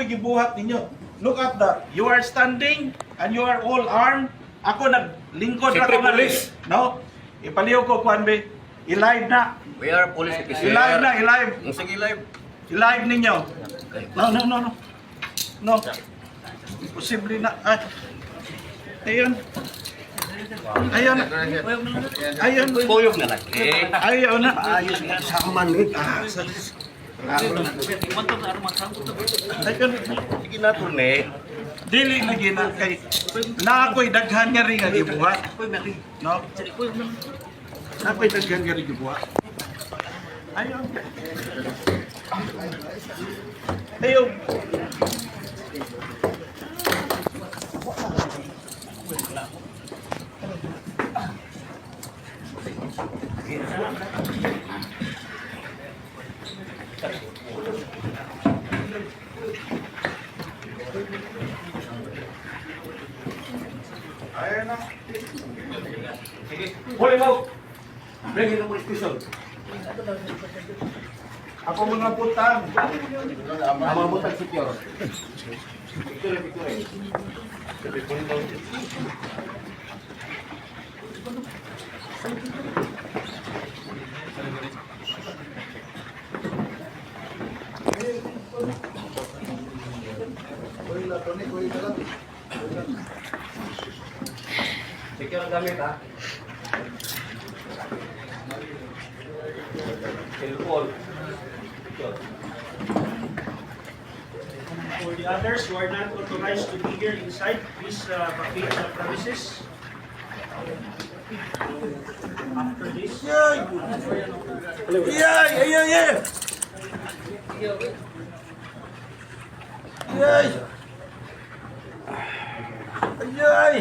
Wa ko'y gibuhat ninyo. Look at that. You are standing and you are all armed. Ako naglingkod ra Siyempre, ko nga- police. No? Ipaliw ko kuan be. I-live na. We are police officer. I-live na, i-live. Ang sige, live. I-live ninyo. No, no, no, no. No. Imposible na. Ay. Ayun. Ayun. Ayun. Kuyog na lang. Eh, Ayaw na. Ayos na. Saman eh. Ah, ayun. Sige na to, ne. Dili na gina kay na ako'y daghan nga rin nga gibuhat. No? Na ako'y daghan nga rin gibuhat. Ayun. Ayun. Ayun na. Sige, huli mo. Bring in the police station. Ako mga putang. Ang mga butang secure. Picture, picture. Secure ang gamit, ha? Cellphone. Secure. For the others who are not authorized to be here inside, please vacate the premises. After this. Yay! Yay! Ay, ay, ay! Yay! Ay, ay!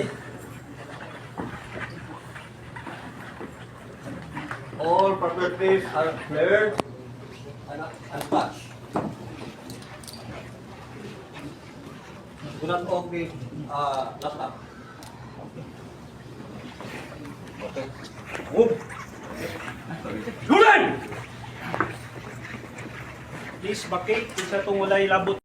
All properties are cleared and untouched. Do not off the laptop. Okay. Move. Yulan! Please vacate kung sa itong walay labot.